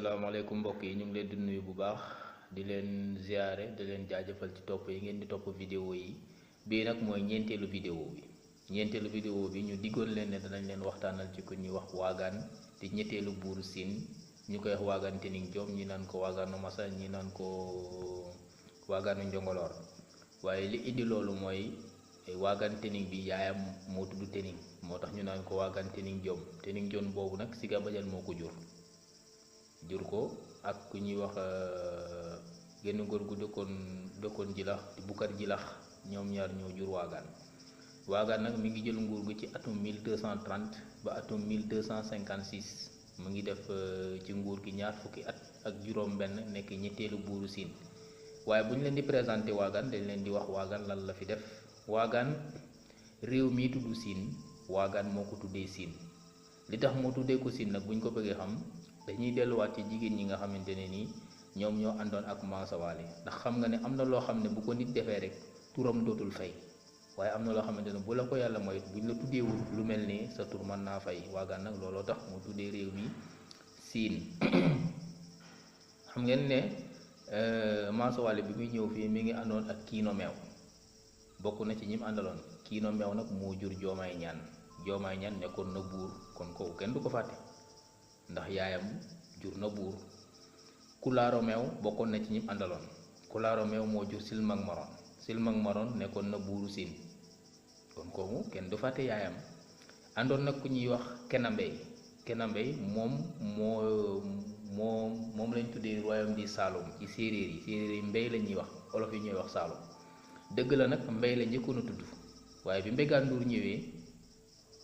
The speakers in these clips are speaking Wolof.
asalaamaaleykum mbokk yi ñu ngi leen di nuyu bu baax di leen ziare di leen jaajëfal ci topp yi ngeen di topp vidéo yi bii nag mooy ñeenteelu vidéo bi ñu diggoon leen ne danañ leen waxtaanal ci ku ñuy wax waagaan di ñetteelu buuru siin ñu koy wax waagaan Tening Joom ñi naan ko waagaanu masa ñi naan ko waagaanu njongoloor waaye li indi loolu mooy waagaan Tening bi yaayam moo tudd Tening moo tax ñu naan ko waagaan Tening Joom Tening Joom boobu nag Siga Badiane moo ko jur ko ak ku ñuy wax genn góor gu dëkkoon jilax di Bukar jilax ñoom ñaar ñoo jur waagaan nag mi ngi jël nguur gi ci atum 1230 ba atum 1256 mu ngi def ci nguur gi ñaar fukki at ak juróom benn nekk ñetteelu buuru siin waaye bu ñu leen di présenté waagaan dañ leen di wax waagaan lan la fi def waagaan réew mi tudd siin waagaan moo ko tuddee siin li tax moo tuddee ko siin nag bu ñu ko bëggee xam dañuy delluwaat ci jigéen ñi nga xamante ne nii ñoom ñoo àndoon ak maasawaale ndax xam nga ne am na loo xam ne bu ko nit defee rek turam dootul fay waaye am na loo xamante ne bu la ko yàlla mooy buñ la tuddeewul lu mel ni sa tur mën naa fay waagaan nag looloo tax mu tuddee réew mi siin xam ngeen ne maasawaale bi muy ñëw fii mi ngi àndoon ak kiino meew bokk na ci ñim àndaloon kiino meew nag moo jur joomaay ñaan nekkoon na buur kon kooku kenn du ko fàtte ndax yaayam jur na buur kulaaro meew bokkoon na ci ñim àndaloon kulaaro meew moo jur silmang maroon nekkoon na buuru siin kon kooku kenn du fàtte yaayam àndoon nag ku ñuy wax kenambey moom lañ tuddee royaume di Saloum ci séeréer yi mbey la ñuy wax olof yi ñuy wax Saloum dëgg la nag mbey la njëkkoon a tudd waaye bi Mbégaan Ndour ñëwee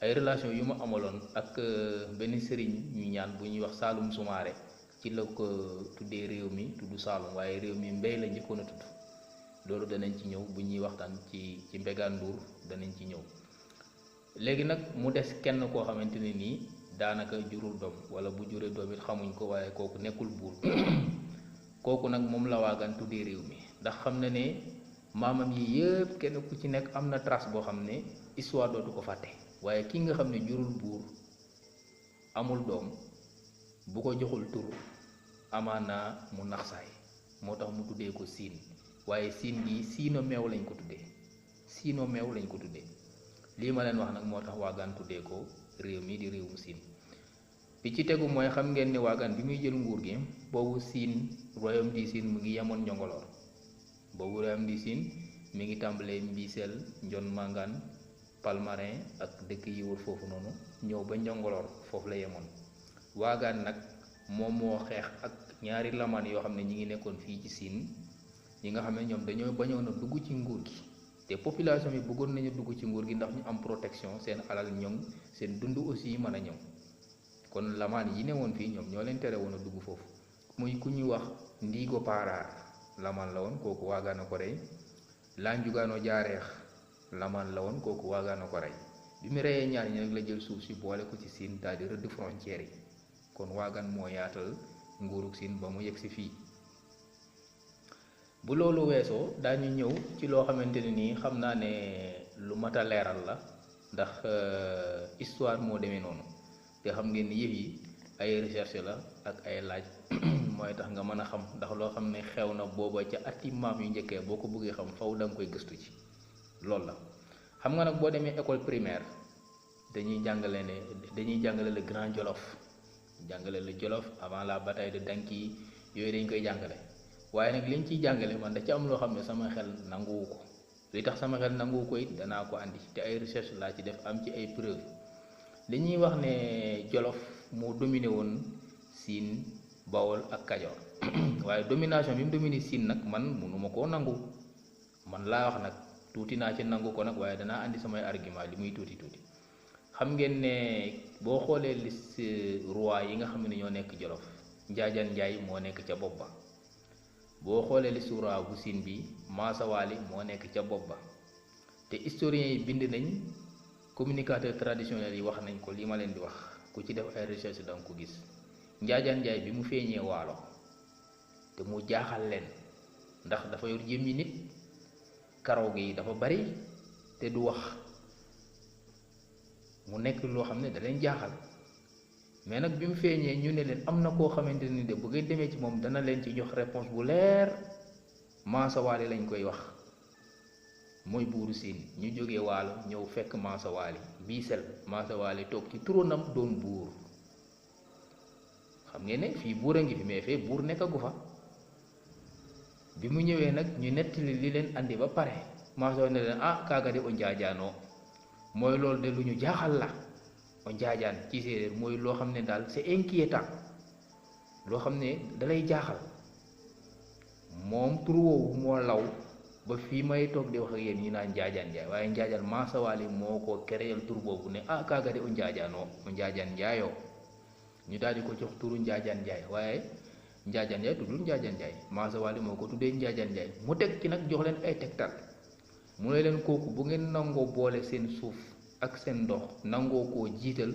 ay relation yu ma amaloon ak benn sëriñ ñu ñaan bu ñuy wax Saalum Sumaare ci la ko tuddee réew mi tudd Saalum waaye réew mi mbey la njëkkoon a tudd loolu danañ ci ñëw bu ñuy waxtaan ci Mbégaan Ndour danañ ci ñëw léegi nag mu des kenn koo xamante ne nii daanaka jurul doom wala bu juree doom it xamuñ ko waaye kooku nekkul buur kooku nag moom la waagaan tuddee réew mi ndax xam na ne maamam yi yëpp kenn ku ci nekk am na trace boo xam ne histoire dootu ko fàtte waaye ki nga xam ne jurul buur amul doom bu ko joxul tur amaana mu nax saay moo tax mu tuddee ko siin waaye siin bi siino meew lañ ko tuddee lii ma leen wax nag moo tax waagaan tuddee ko réew mi di réewum siin bi ci tegu mooy xam ngeen ne waagaan bi muy jël nguur gi boobu siin royaume di siin mu ngi yemoon njongoloor boobu royaume di siin mi ngi tàmbalee Mbiseel Njon Mangaan Palmarin ak dëkk yi wër foofu noonu ñëw ba njongoloor foofu la yemoon waagaan nag moom moo xeex ak ñaari lamaan yoo xam ne ñi ngi nekkoon fii ci siin ñi nga xam ne ñoom dañoo bañoon a dugg ci nguur gi te population bi bëggoon nañu dugg ci nguur gi ndax ñu am protection seen alal ñoŋ seen dund aussi mën a ñëw kon lamaan yi newoon fii ñoom ñoo leen tere woon a dugg foofu muy ku ñuy wax Ndiigo Paaraar lamaan la woon kooku waagaan a ko rey Lanjugaano Jaareex lamaan la woon kooku waagaan a ko rey bi mu reyee ñaar ñi nag la jël suuf si boole ko ci siin daal di rëdd frontière yi kon waagaan moo yaatal nguurug siin ba mu yegg si fii bu loolu weesoo daañu ñëw ci loo xamante ne nii xam naa ne lu mat a leeral la ndax histoire moo demee noonu te xam ngeen ni yëf yi ay recherche la ak ay laaj mooy tax nga mën a xam ndax loo xam ne xew na booba ca ati maam yu njëkkee boo ko bëggee xam faw da nga koy gëstu ci loolu la xam nga nag boo demee école primaire dañuy jàngale le Grand Jolof jàngale le Jolof avant la bataille de Danki yooyu dañ koy jàngale waaye nag liñ ciy jàngale man da ci am loo xam ne sama xel nanguwu ko li tax sama xel nanguwu ko it danaa ko andi te ay recherche laa ci def am ci ay preuve dañuy wax ne Jolof moo dominé woon Siin Bawol ak Kajoor waaye domination bi mu dominé Siin nag man mënuma koo nangu man laa wax nag tuuti naa ci nangu ko nag waaye danaa andi samay argument li muy tuuti xam ngeen ne boo xoolee liste roi yi nga xam ne ñoo nekk Jolof Njaajaan Njaay moo nekk ca bopp ba boo xoolee liste roi bu Siin bi Maasawaali moo nekk ca bopp ba te historiens yi bind nañ communicateurs traditionnels yi wax nañ ko li ma leen di wax ku ci def ay recherche da nga ko gis Njaajaan Njaay bi mu feeñee waalo te mu jaaxal leen ndax dafa yor jëmmi nit karaw gi dafa bari te du wax mu nekk loo xam ne da leen jaaxal mais nag bi mu feeñee ñu ne leen am na koo xamante ni de bu ngeen demee ci moom dana leen ci jox réponse bu leer Mansa Wally lañ koy wax mooy buuru siin. ñu jógee waalo ñëw fekk Mansa Wally bii sel Mansa Wally toog ci turonam doon buur. xam ngeen ne fii buur a ngi fi mais fee buur nekkagu fa. bi mu ñëwee nag ñu nettali li leen andi ba pare Mansa Wally ne leen ah kaaga de o njaajaanoo mooy loolu de lu ñu jaaxal la. o njaajaan ci séeréer mooy loo xam ne daal c'est inquiétant loo xam ne dalay jaaxal moom tur woowu moo law ba fii may toog di wax ak yéen ñi naan njaajaan njaay waaye njaajaan Mansa Wally moo ko créel tur boobu ne ah kaaga de o njaajaanoo o njaajaan njaayoo ñu daal di ko jox turu njaajaan njaay waaye njaajaan njaay tuddul njaajaan njaay Mansa Wally moo ko tuddee njaajaan njaay mu teg ci nag jox leen ay tegtal mu ne leen kooku bu ngeen nangoo boole seen suuf ak seen ndox nangoo koo jiital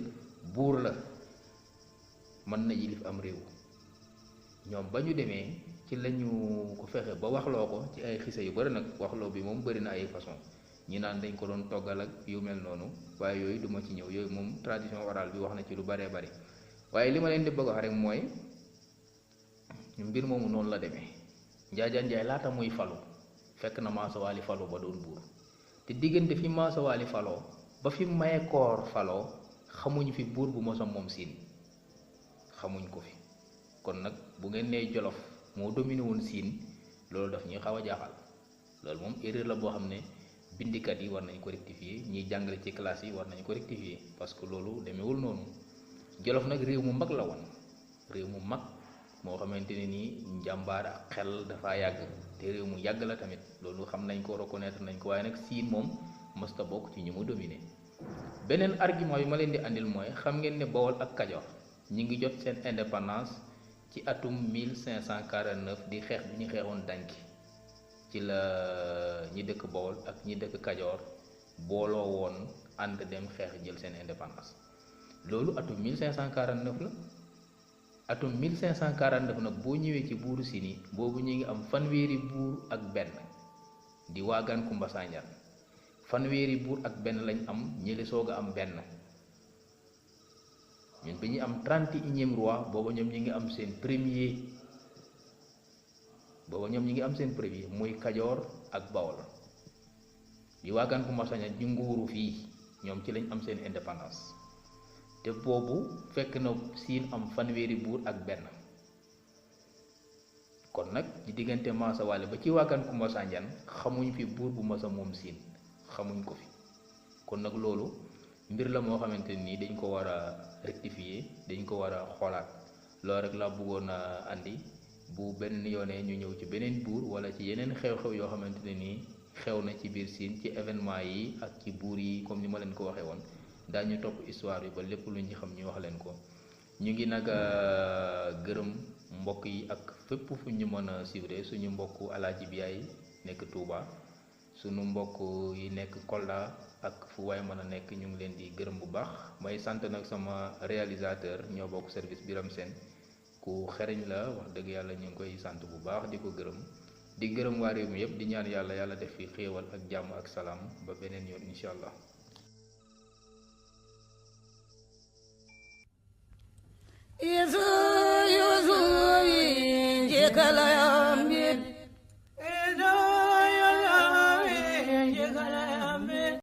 buur la mën na yilif am réew. ñoom ba ñu demee ci lañu ko fexe ba waxloo ko ci ay xisa yu bari nag waxloo bi moom bari na ay façon ñi naan dañ ko doon toggal ak yu mel noonu waaye yooyu duma ci ñëw yooyu moom tradition orale bi wax na ci lu baree bari waaye li ma leen di bëgg wax rek mooy mbir moomu noonu la demee. Njaajaan Njaay laata muy falu fekk na Mansa Wally falu ba doon buur te diggante fi Mansa Wally faloo ba fi maye koor faloo xamuñ fi buur bu mosam moom siin xamuñ ko fi. kon nag bu ngeen nee Jolof moo dominé woon siin loolu daf ñuy xaw a jaaxal loolu moom erreur la boo xam ne bindikat yi war nañ ko rectifier ñiy jàngale ci classe yi war nañ ko rectifier parce que loolu demewul noonu. Jolof nag réew mu mag la woon réew mu mag moo xamante ne nii njàmbaar ak xel dafa yàgg te réew mu yàgg la tamit loolu xam nañ ko reconnaître nañ ko waaye nag siin moom mësta bokk ci ñu mu dominé. beneen argument bi ma leen di andil mooy xam ngeen ne Bawol ak Kajoor ñi ngi jot seen indépendance ci atum 1549 di xeex bi ñu xeexoon Danki ci la ñi dëkk Bawol ak ñi dëkk Kajoor booloo woon ànd dem xeex jël seen indépendance. loolu atum 1549 la. atum 1549 nag boo ñëwee ci buuru siin yi boobu ñu ngi am fanweeri buur ak benn di waagaan Kumba Sanjaan fanweeri buur ak benn lañ am ñële soog a am benn. ñun bi ñu am 31e roi booba ñoom ñi ngi am seen premier muy Kajoor ak Bawol di waagaan Kumba Sanjaan ñu nguuru fii ñoom ci lañ am seen indépendance te boobu fekk na siin am fanweeri buur ak benn. kon nag ci diggante Mansa Wally ba ci waagaan Kumba Sanjaan xamuñ fi buur bu masa moom siin xamuñ ko fi. kon nag loolu mbir la moo xamante nii dañ ko war a rectifier dañ ko war a xoolaat loolu rek laa bëggoon a andi bu benn yoonee ñu ñëw ci beneen buur wala ci yeneen xew-xew yoo xamante ne nii xew na ci biir siin ci événement yi ak ci buur yi comme ni ma leen ko waxee woon daañu topp histoire yi ba lépp lu ñu xam ñu wax leen ko. ñu ngi nag gërëm mbokk yi ak fépp fu ñu mën a suivre suñu mbokk Alaaji Biyaay nekk Touba suñu mbokk yi nekk Kolda ak fu waay mën a nekk ñu ngi leen di gërëm bu baax. may sant nag sama réalisateur ñoo bokk service Biram Sène ku xereñ la wax dëgg yàlla ñu ngi koy sant bu baax di ko gërëm di gërëm waa réew mi yëpp di ñaan yàlla def fi xéewal ak jàmm ak salaam ba beneen yoon incha allah. If